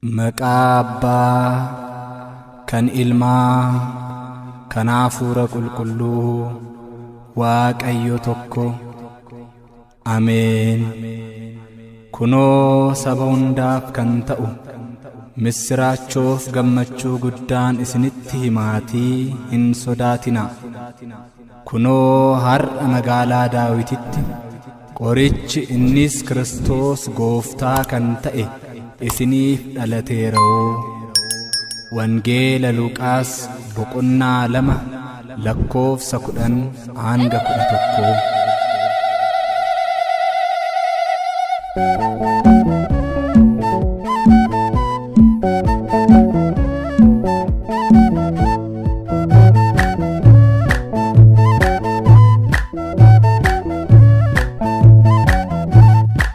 Maqaa Abbaa kan Ilmaa kan Hafuura Qulqulluu Waaqayyo tokko. Ameen. Kunoo saba hundaaf kan ta'u missiraachoof gammachuu guddaan isinitti himaatii hin sodaatinaa. Kunoo har'a magaalaa Daawititti qorichi innis Kiristoos Gooftaa kan ta'e isiniif dhalateeroo. Wangeela Luqaas boqonnaa 2 lakkoofsa 10 hanga 11.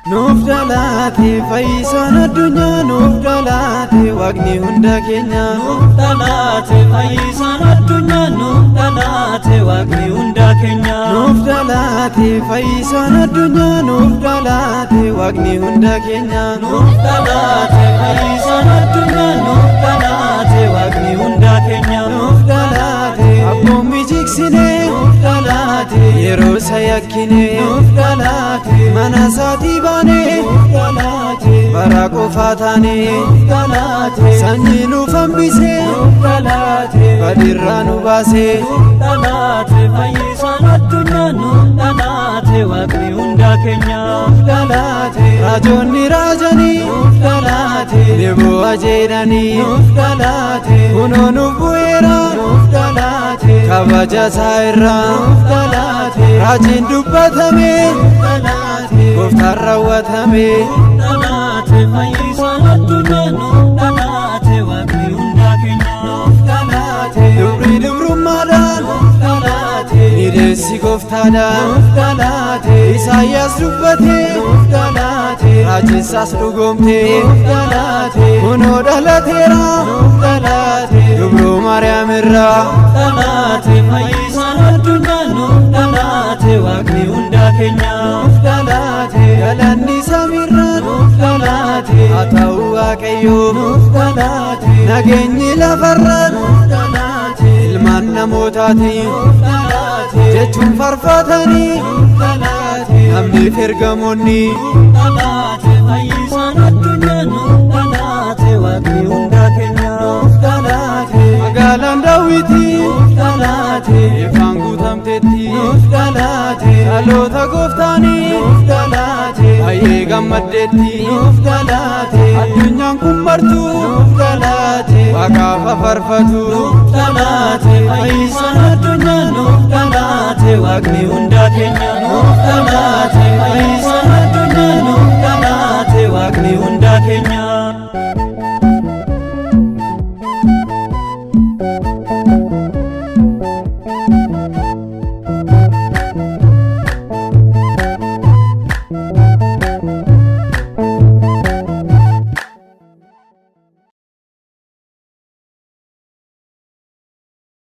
Nuuf dhalaate fayyisaan addunyaa, nuuf dhalaate waaqni hunda keenya. Nuuf dhalaate fayyisaan addunyaa, nuuf dhalaate waaqni hunda keenya. Nuuf dhalaate fayyisaan addunyaa, nuuf dhalaate waaqni hunda keenya. Nuuf dhalaate fayyisaan addunyaa, nuuf dhalaate waaqni hunda keenya. Nuuf dhalaate abboommi jigsine, nuuf dhalaate yeroo isa yakkine, nuuf dhalaate mana isaatii baane, nuuf dhalaate bara qofaa taane, nuuf dhalaate sanyii nuuf hambise, Nuuf dhalaate badirraa nu baase. Nuuf dhalaate fayyisaan addunyaa, nuuf dhalaate waaqni hunda keenya. Nuuf dhalaate raajonni raajanii, nuuf dhalaate ni bu'a jedhanii, nuuf dhalaate kunoo nuuf bu'eera, nuuf dhalaate kabaja isaa irraa, nuuf dhalaate raajiin dubbatame, nuuf dhalaate gooftaan raawwatame. Nuuf dhalaate fayyisaan addunyaa, nuuf dhalaate waaqni hunda keenya. Nuuf dhalaate dubri dubrummaadhaan, nuuf dhalaate ni deessi gooftaadhaan, nuuf dhalaate Isaayyaas dubbate, nuuf dhalaate raajiinsaas dhugoomte, nuuf dhalaate kunoo dhalateera, nuuf dhalaate dubroo Maariyaam irraa. Nuuf dhalaate fayyisaan addunyaa, nuuf dhalaate waaqni hunda keenya. Nuuf dhalaate galanni samiirraa, nuuf dhalaate haa ta'u Waaqayyoof, nuuf dhalaate nageenyi lafarraa, nuuf dhalaate ilmaan namootaatiin, nuuf dhalaate jechuun faarfatanii, nuuf dhalaate namniif ergamoonni. Nuuf dhalaate fayyisaan addunyaa, nuuf dhalaate waaqni hunda keenya. Nuuf dhalaate magaalaan Daawitii, nuuf dhalaate ifaan guutamteetti, nuuf dhalaate dhaloota gooftaanii, nuuf dhalaate baay'ee gammaddeetti, nuuf dhalaate addunyaan kun martuu, nuuf dhalaate waaqaaf faarfatu. Nuuf dhalaate fayyisaan